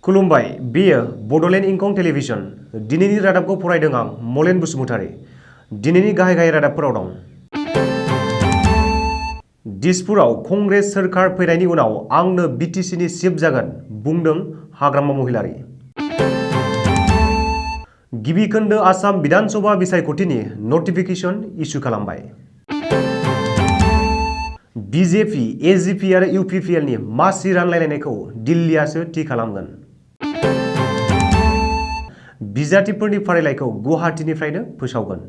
खुलुमबाय, बेयो बड'लेण्ड इंखं टेलिभिजन। दिनैनि रादाबखौ फरायदों आं मलेन बसुमतारी। दिनैनि गाहाय रादाबफोराव दं। दिसपुराव कंग्रेस सोरखार फैनायनि उनाव आंनो बिटिसिनि चिफ जागोन बुंदों हाग्रामा महिलारी। गिबि खोन्दो आसाम बिधानसभा बिसायख'थिनि नटिफिकेशन इस्यु खालामबाय। बिजेपि, एजिपि आरो इउपिपिएलनि मासि रानलायनायखौ दिल्लीयासो थि खालामगोन। बिजाथिफोरनि फारिलाइखौ गुवाहाटीनिफ्रायनो फोसावगोन।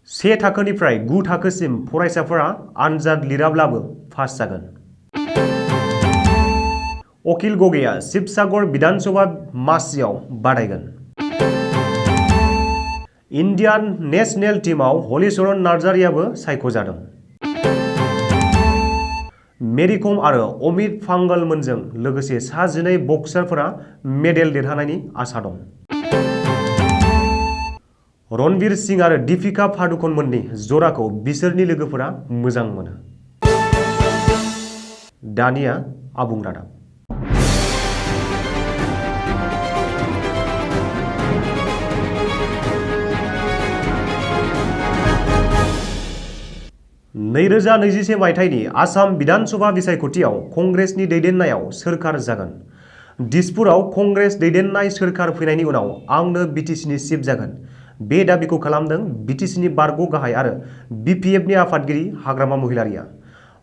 1 थाखोनिफ्राय 9 थाखोसिम फरायसाफोरा आनजाद लिराब्लाबो पास जागोन। अखिल गगैया शिबसागर विधानसभा मासियाव बादायगोन। इन्डियान नेशनेल टीमआव हलिचरन नार्जारियाबो सायख'जादों। मेरिकम आरो अमित पांघलमोनजों लोगोसे सा 12 बक्सारफोरा मेडेल देरहानायनि आसा दं। रणवीर सिंह आरो दीपिका पादुकणमोननि जराखौ बिसोरनि लोगोफोरा मोजां मोनो। दानिया आबुं रादाब। नैरोजा 21 मायथाइनि आसाम बिधानसभा बिसायख'थियाव कंग्रेसनि दैदेननायाव सोरखार जागोन। दिसपुराव कंग्रेस दैदेननाय सोरखार फैनायनि उनाव आंनो बिटिसिनि चिफ जागोन। बे दाबिखौ खालामदों बिटिसिनि बारग' गाहाय आरो बिपिएफनि आफादगिरि हाग्रामा महिलारीआ।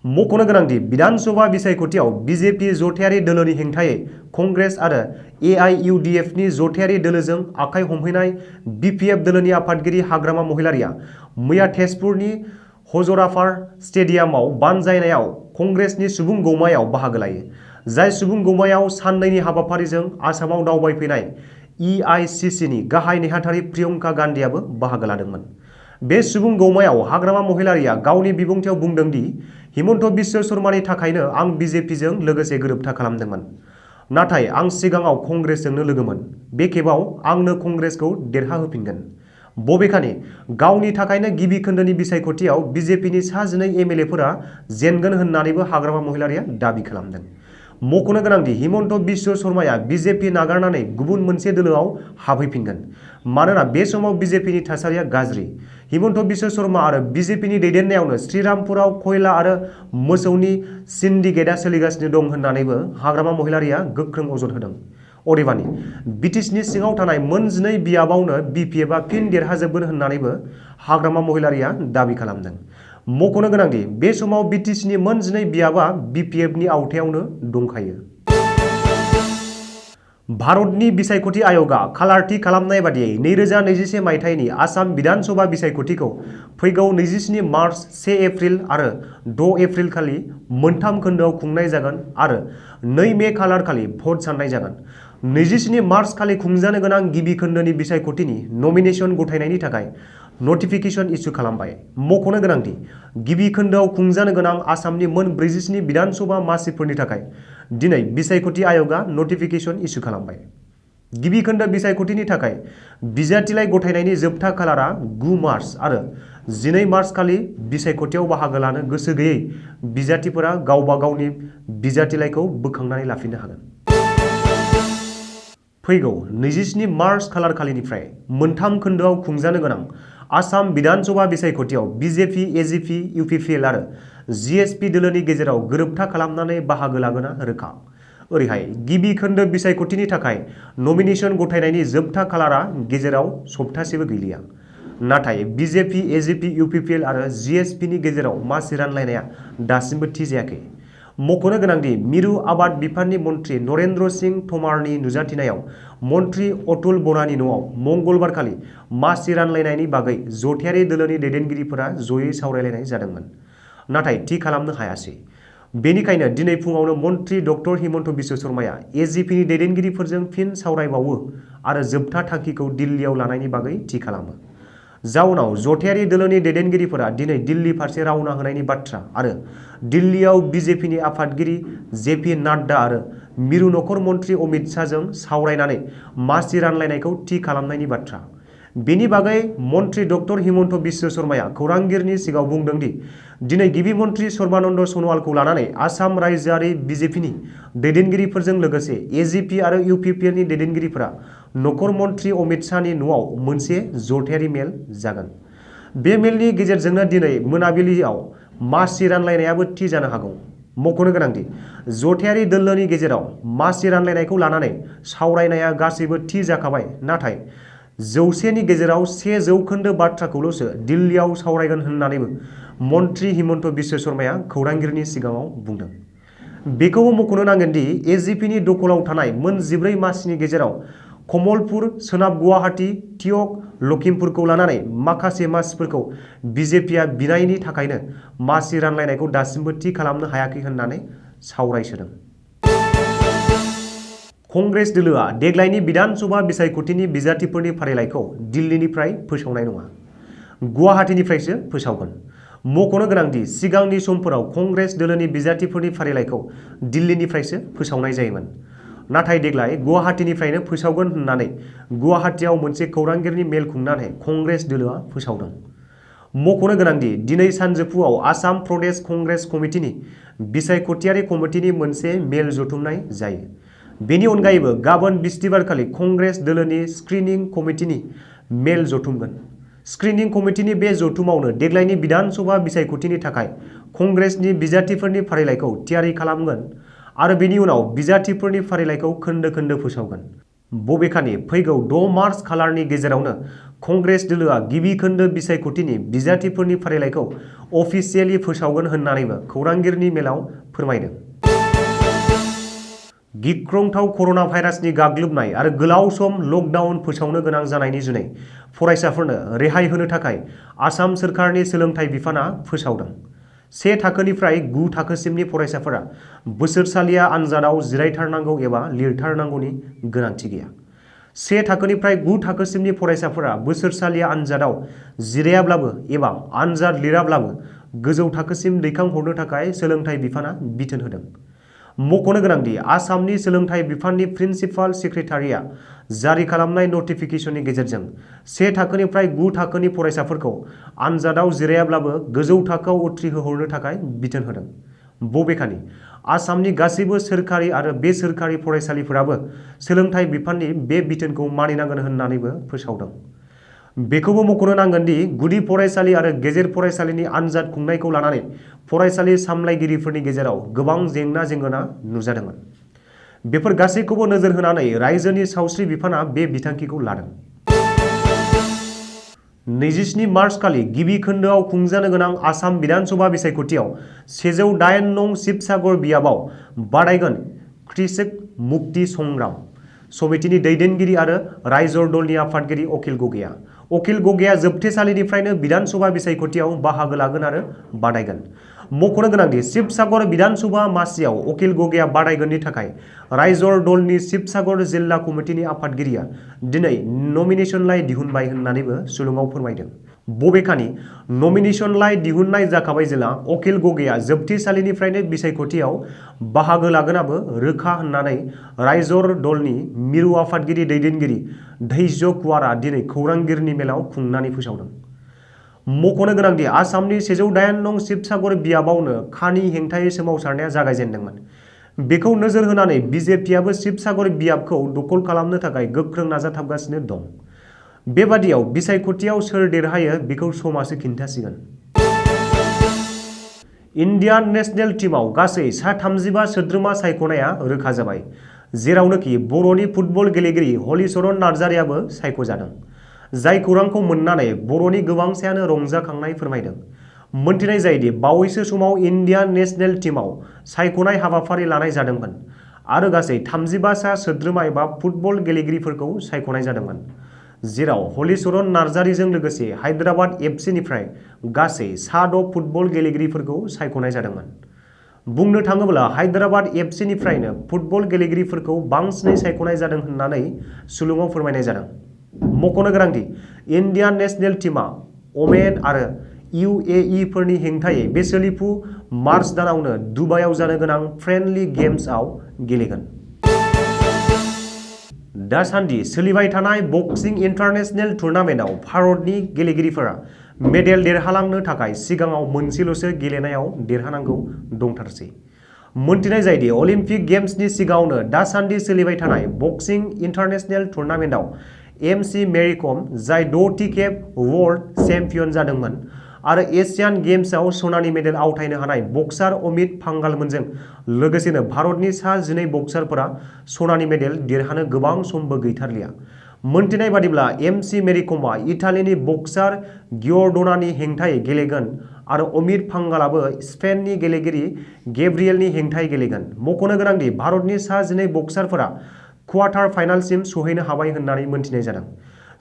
मख'नो गोनांदि बिधानसभा बिसायख'थियाव बिजेपि जथायारि दोलोनि हेंथायै कंग्रेस आरो एआइइउडिएफनि जथायारि दोलोजों आखाइ हमहैनाय बिपिएफ दोलोनि आफादगिरि हाग्रामा महिलारीआ मैया तेजपुरनि हजरापार स्टेडियामाव बानजायनायाव कंग्रेसनि सुबुं गौमायाव बाहागो लायो। जाय सुबुं गौमायाव साननैनि हाबाफारिजों आसामाव दावबायफैनाय इआइसिसिनि गाहाय नेहाथारि प्रियंका गान्धीआबो बाहागो लादोंमोन। बे सुबुं गौमायाव हाग्रामा महिलारीआ गावनि बिबुंथियाव बुंदों दि हिमन्त बिश्व शर्मानि थाखायनो आं बिजेपिजों लोगोसे गोरोबथा खालामदोंमोन। नाथाय आं सिगाङाव कंग्रेसजोंनो लोगोमोन। बे खेबाव आंनो कंग्रेसखौ देरहाहोफिनगोन। बबेखानि गावनि थाखायनो गिबि खोन्दोनि बिसायख'थियाव बिजेपिनि सा 12 एमएलएफोरा जेनगोन होननानैबो हाग्रामा महिलारीआ दाबि खालामदों। मख'नो गोनांदि हिमन्त बिश्व शर्माया बिजेपि नागारनानै गुबुन मोनसे दोलोआव हाबहैफिनगोन। मानोना बे समाव बिजेपिनि थासारिया गाज्रि। हिमन्त बिश्व शर्मा आरो बिजेपिनि दैदेननायावनो श्रीरामपुराव खयला आरो मोसौनि सिन्डिकेटआ सोलिगासिनो दं होननानैबो हाग्रामा महिलारीआ गोख्रों अजद होदों। अदेबानि बिटिसिनि सिङाव थानाय मोन 12 बियाबावनो बिपिएफआ फिन देरहाजोबगोन होननानैबो हाग्रामा महिलारीआ दाबि खालामदों। मख'नो गोनांदि बे समाव बिटिसिनि मोन 12 बियाबा बिपिएफनि आवथायावनो दंखायो। भारतनि बिसायख'थि आय'गआ खालारथि खालामनाय बादियै 2021 मायथाइनि आसाम बिधानसभा बिसायख'थिखौ फैगौ 27 मार्च, 1 एप्रिल आरो 6 एप्रिल खालि मोनथाम खोन्दोआव खुंनाय जागोन आरो 2 मे खालार खालि भट साननाय जागोन। 27 मार्च खालि खुंजानो गोनां गिबि खोन्दोनि बिसायख'थिनि नमिनेशन गथायनायनि थाखाय नटिफिकेशन इस्यु खालामबाय। मख'नो गोनांदि गिबि खोन्दोआव खुंजानो गोनां आसामनि मोन 47 बिधानसभा मासिफोरनि थाखाय दिनै बिसायख'थि आय'गआ नटिफिकेशन इस्यु खालामबाय। गिबि खोन्दो बिसायख'थिनि थाखाय बिजाथिलाइ गथायनायनि जोबथा खालारा 9 मार्च आरो 12 मार्च खालि बिसायख'थियाव बाहागो लानो गोसो गैयै बिजाथिफोरा गावबा गावनि बिजाथिलाइखौ बोखांनानै लाफिननो हागोन। फैगौ 27 मार्च खालार खालिनिफ्राय मोनथाम खोन्दोआव खुंजानो गोनां आसाम बिधानसभा बिसायख'थियाव बिजेपि, एजिपि, इउपिपिएल आरो जिएसपि दोलोनि गेजेराव गोरोबथा खालामनानै बाहागो लागोना रोखा। ओरैहाय गिबि खोन्दो बिसायख'थिनि थाखाय नमिनेशन गथायनायनि जोबथा खालारा गेजेराव सप्तासेबो गैलिया। नाथाय बिजेपि, एजिपि, इउपिपिएल आरो जिएसपिनि गेजेराव मासि रानलायनाया दासिमबो थि जायाखै। मख'नो गोनांदि मिरु आबाद बिफाननि मन्थ्रि नरेन्द्र सिंह तोमारनि नुजाथिनायाव मन्थ्रि अतुल बरानि न'आव मंगलबारखालि मासि रानलायनायनि बागै जथायारि दोलोनि दैदेनगिरिफोरा जयै सावरायलायनाय जादोंमोन। नाथाय थि खालामनो हायासै। बेनिखायनो दिनै फुङावनो मन्थ्रि डक्टर हिमन्त बिश्व शर्माया एजिपिनि दैदेनगिरिफोरजों फिन सावरायबावो आरो जोबथा थांखिखौ दिल्लीयाव लानायनि बागै थि खालामो। जाउनाव जथायारि दोलोनि दैदेनगिरिफोरा दिनै दिल्ली फारसे रावना होनायनि बाथ्रा आरो दिल्लीयाव बिजेपिनि आफादगिरि जेपि नाड्डा आरो मिरु नखर मन्थ्रि अमित शाहजों सावरायनानै मासि रानलायनायखौ थि खालामनायनि बाथ्रा। बेनि बागै मन्त्रि डक्टर हिमन्त बिश्व शर्माया खौरांगिरिनि सिगाङाव बुंदों दि दिनै गिबि मन्त्रि सर्बानन्द सन'वालखौ लानानै आसाम रायजोआरि बिजेपिनि दैदेनगिरिफोरजों लोगोसे एजिपि आरो इउपिपिएलनि दैदेनगिरिफोरा नखर मन्त्रि अमित शाहनि न'आव मोनसे जथायारि मेल जागोन। बे मेलनि गेजेरजोंनो दिनै मोनाबिलियाव मासि रानलायनायाबो थि जानो हागौ। मख'नो गोनांदि जथायारि दोलोनि गेजेराव मासि रानलायनायखौ लानानै सावरायनाया गासैबो थि जाखाबाय, नाथाय 100नि गेजेराव 1% बाथ्राखौल'सो दिल्लीयाव सावरायगोन होननानैबो मन्त्रि हिमन्त बिश्व शर्माया खौरांगिरिनि सिगाङाव बुंदों। बेखौबो मख'नो नांगोन दि एजिपिनि दखलाव थानाय मोन 14 मासिनि गेजेराव कमलपुर, सोनाब गुवाहाटी, तियक, लखिमपुरखौ लानानै माखासे मासिफोरखौ बिजेपिआ बिनायनि थाखायनो मासि रानलायनायखौ दासिमबो थि खालामनो हायाखै होननानै सावरायसोदों। कंग्रेस दोलोआ देग्लायनि बिधानसभा बिसायख'थिनि बिजाथिफोरनि फारिलाइखौ दिल्लीनिफ्राय फोसावनाय नङा, गुवाहाटीनिफ्रायसो फोसावगोन। मख'नो गोनांदि सिगांनि समफोराव कंग्रेस दोलोनि बिजाथिफोरनि फारिलाइखौ दिल्लीनिफ्रायसो फोसावनाय जायोमोन, नाथाय देग्लाय गुवाहाटीनिफ्रायनो फोसावगोन होननानै गुवाहाटीआव मोनसे खौरांगिरिनि मेल खुंनानै कंग्रेस दोलोआ फोसावदों। मख'नो गोनांदि दिनै सानजौफुआव आसाम प्रदेश कंग्रेस कमिटिनि बिसायख'थियारि कमिटिनि मोनसे मेल जथुमनाय जायो। बेनि अनगायैबो गाबोन बिस्तिबारखालि कंग्रेस दोलोनि स्क्रिनिं कमिटिनि मेल जथुमगोन। स्क्रिनिं कमिटिनि बे जथुमावनो देग्लायनि बिधानसभा बिसायख'थिनि थाखाय कंग्रेसनि बिजाथिफोरनि फारिलाइखौ थियारि खालामगोन आरो बेनि उनाव बिजाथिफोरनि फारिलाइखौ खोन्दो खोन्दो फोसावगोन। बबेखानि फैगौ 6 मार्च खालारनि गेजेरावनो कंग्रेस दोलोआ गिबि खोन्दो बिसायख'थिनि बिजाथिफोरनि फारिलाइखौ अफिसियेलि फोसावगोन होननानैबो खौरांगिरिनि मेलाव फोरमायदों। गिख्रंथाव कर'ना भाइरासनि गाग्लोबनाय आरो गोलाव सम लकडाउन फोसावनो गोनां जानायनि जुनै फरायसाफोरनो रेहाय होनो थाखाय आसाम सोरखारनि सोलोंथाइ बिफाना फोसावदों। 1 थाखोनिफ्राय 9 थाखोसिमनि फरायसाफोरा बोसोरसालिया आनजादाव जिरायथारनांगौ एबा लिरथारनांगौनि गोनांथि गैया। 1 थाखोनिफ्राय 9 थाखोसिमनि फरायसाफोरा बोसोरसालिया आनजादाव जिरायाब्लाबो एबा आनजाद लिराब्लाबो गोजौ थाखोसिम दैखांहरनो थाखाय सोलोंथाइ बिफाना बिथोन होदों। मख'नो गोनांदि आसामनि सोलोंथाइ बिफाननि प्रिन्सिपाल सेक्रेटारिया जारि खालामनाय नटिफिकेशननि गेजेरजों 1 थाखोनिफ्राय 9 थाखोनि फरायसाफोरखौ आनजादाव जिरायाब्लाबो गोजौ थाखोआव उथ्रिहोहरनो थाखाय बिथोन होदों। बबेखानि आसामनि गासैबो सोरखारि आरो बेसोरखारि फरायसालिफोराबो सोलोंथाइ बिफाननि बे बिथोनखौ मानिनांगोन होननानैबो फोसावदों। बेखौबो मख'नो नांगोन दि गुदि फरायसालि आरो गेजेर फरायसालिनि आनजाद खुंनायखौ लानानै फरायसालि सामलायगिरिफोरनि गेजेराव गोबां जेंना-जेंगोना नुजादोंमोन। बेफोर गासैखौबो नोजोर होनानै रायजोनि सावस्रि बिफाना बे बिथांखिखौ लादों। 27 मार्च खालि गिबि खोन्दोआव खुंजानो गोनां आसाम बिधानसभा बिसायख'थियाव 108 नं शिबसागर बियाबाव बादायगोन कृषक मुक्ति संग्राम समितिनि दैदेनगिरि आरो रायजर दलनि आफादगिरि अखिल गगैया। अखिल गगैया जोबथेसालिनिफ्रायनो बिधानसभा बिसायख'थियाव बाहागो लागोन आरो बादायगोन। मख'नो गोनांदि शिबसागर बिधानसभा मासियाव अखिल गगैया बादायगोननि थाखाय रायजर दलनि शिबसागर जिल्ला कमिटिनि आफादगिरिया दिनै नमिनेशनलाइ दिहुनबाय होननानैबो सुलुङाव फोरमायदों। बबेखानि नमिनेशनलाइ दिहुननाय जाखाबाय जेला अखिल गगैया जोबथेसालिनिफ्रायनो बिसायख'थियाव बाहागो लागोनाबो रोखा होननानै रायजर दलनि मिरु आफादगिरि दैदेनगिरि धैर्य कुमारआ दिनै खौरांगिरिनि मेलाव खुंनानै फोसावदों। मख'नो गोनांदि आसामनि 108 नं शिबसागर बियाबावनो खानि हेंथायै सोमावसारनाया जागायजेनदोंमोन। बेखौ नोजोर होनानै बिजेपिआबो शिबसागर बियाबखौ दखल खालामनो थाखाय गोख्रों नाजाथाबगासिनो दं। बेबादियाव बिसायख'थियाव सोर देरहायो बेखौ समासो खिन्थासिगोन। इन्डियान नेशनेल टीमआव गासै सा 35 सोद्रोमा सायख'नाया रोखा जाबाय, जेरावनोखि बर'नि फुटबल गेलेगिरि हलिचरन नार्जारियाबो सायख'जादों। जाय खौरांखौ मोननानै बर'नि गोबांसायानो रंजाखांनाय फोरमायदों। मोनथिनाय जायोदि बावैसो समाव इन्डियान नेशनेल टीमआव सायख'नाय हाबाफारि लानाय जादोंमोन आरो गासै 35 सा सोद्रोमा एबा फुटबल गेलेगिरिफोरखौ सायख'नाय जादोंमोन, जेराव हलिचरन नार्जारिजों लोगोसे हायद्राबाद एफसिनिफ्राय गासै सा 6 फुटबल गेलेगिरिफोरखौ सायख'नाय जादोंमोन। बुंनो थाङोब्ला हायद्राबाद एफसिनिफ्रायनो फुटबल गेलेगिरिफोरखौ बांसिनै सायख'नाय जादों होननानै सुलुङाव फोरमायनाय जादों। मख'नो गोनांदि इन्डियान नेशनेल टीमआ अमेन आरो UAE फोरनि हेंथायै बे सोलिफु मार्च दानावनो दुबाइआव जानो गोनां फ्रेन्डलि गेम्सआव गेलेगोन। दासान्दि सोलिबाय थानाय बक्सिं इन्टारनेशनेल टुर्नामेन्टआव भारतनि गेलेगिरिफोरा मेडेल देरहालांनो थाखाय सिगाङाव मोनसेल'सो गेलेनायाव देरहानांगौ दंथारसै। मोनथिनाय जायोदि अलिम्पिक गेम्सनि सिगाङावनो दासान्दि सोलिबाय थानाय बक्सिं इन्टारनेशनेल टुर्नामेन्टआव एमसी मेरी कम, जाय 6थि खेब वर्ल्ड चेम्पियन जादोंमोन आरो एशियान गेम्सआव सनानि मेडेल आवथायनो हानाय बक्सार अमित पांघालमोनजों लोगोसेनो भारतनि सा 12 बक्सारफोरा सनानि मेडेल देरहानो गोबां समबो गैथारलिया। मोनथिनाय बादिब्ला एमसी मेरी कमआ इटालीनि बक्सार गियर्डनानि हेंथायै गेलेगोन आरो अमित पांघालाबो स्पेननि गेलेगिरि गेब्रियेलनि हेंथायै गेलेगोन। मख'नो गोनांदि भारतनि सा 12 बक्सारफोरा क्वार्टार फाइनालसिम सौहैनो हाबाय होननानै मोनथिनाय जादों।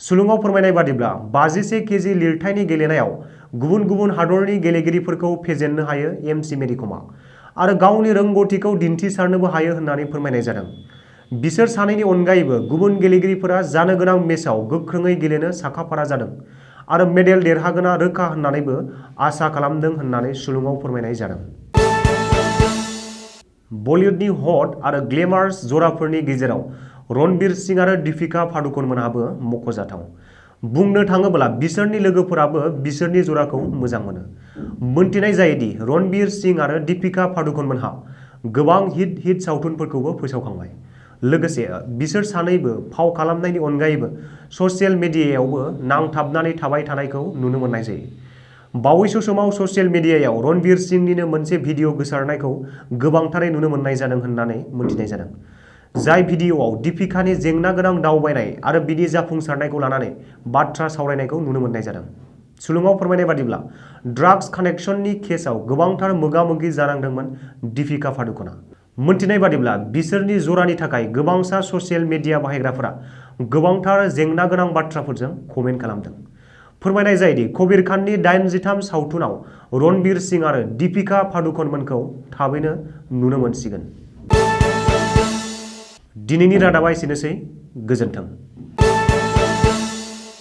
सुलुङाव फोरमायनाय बादिब्ला 51 केजि लिरथायनि गेलेनायाव गुबुन गुबुन हादरनि गेलेगिरिफोरखौ फेजेननो हायो एमसी मेरी कमआ आरो गावनि रोंग'थिखौ दिन्थिसारनोबो हायो होननानै फोरमायनाय जादों। बिसोर सानैनि अनगायैबो गुबुन गेलेगिरिफोरा जानो गोनां मेचआव गोख्रोङै गेलेनो साखाफारा जादों आरो मेडेल देरहागोना रोखा होननानैबो आसा खालामदों होननानै सुलुङाव फोरमायनाय जादों। बलिउडनि हट आरो ग्लेमारस जराफोरनि गेजेराव रणबीर सिंह आरो दीपिका पादुकण मोनहाबो मख'जाथाव। बुंनो थाङोब्ला बिसोरनि लोगोफोराबो बिसोरनि जराखौ मोजां मोनो। मोनथिनाय जायोदि रणबीर सिंह आरो दीपिका पादुकण मोनहा गोबां हिट सावथुनफोरखौबो फोसावखांबाय। लोगोसे बिसोर सानैबो फाव खालामनायनि अनगायैबो ससियेल मिडियायावबो नांथाबनानै थाबाय थानायखौ नुनो मोननाय जायो। बावैसो समाव ससियेल मिडियायाव रणबीर सिंहनिनो मोनसे भिडिअ गोसारनायखौ गोबांथारै नुनो मोननाय जादों होननानै मोनथिनाय जादों। जाय भिडिअआव दीपिकानि जेंना गोनां दावबायनाय आरो बिनि जाफुंसारनायखौ लानानै बाथ्रा सावरायनायखौ नुनो मोननाय जादों। सुलुङाव फोरमायनाय बादिब्ला ड्राग्स कानेक्शननि केसआव गोबांथार मोगा-मोगि जानांदोंमोन दीपिका पादुकणआ। मोनथिनाय बादिब्ला बिसोरनि जरानि थाखाय गोबांसा ससियेल मिडिया बाहायग्राफोरा गोबांथार जेंना गोनां बाथ्राफोरजों कमेन्ट खालामदों। फोरमायनाय जायोदि कबीर खाननि 83 सावथुनाव रणबीर सिंह आरो दीपिका पादुकणमोनखौ थाबैनो नुनो मोनसिगोन। दिनैनि रादाबा एसेनोसै। गोजोन्थों।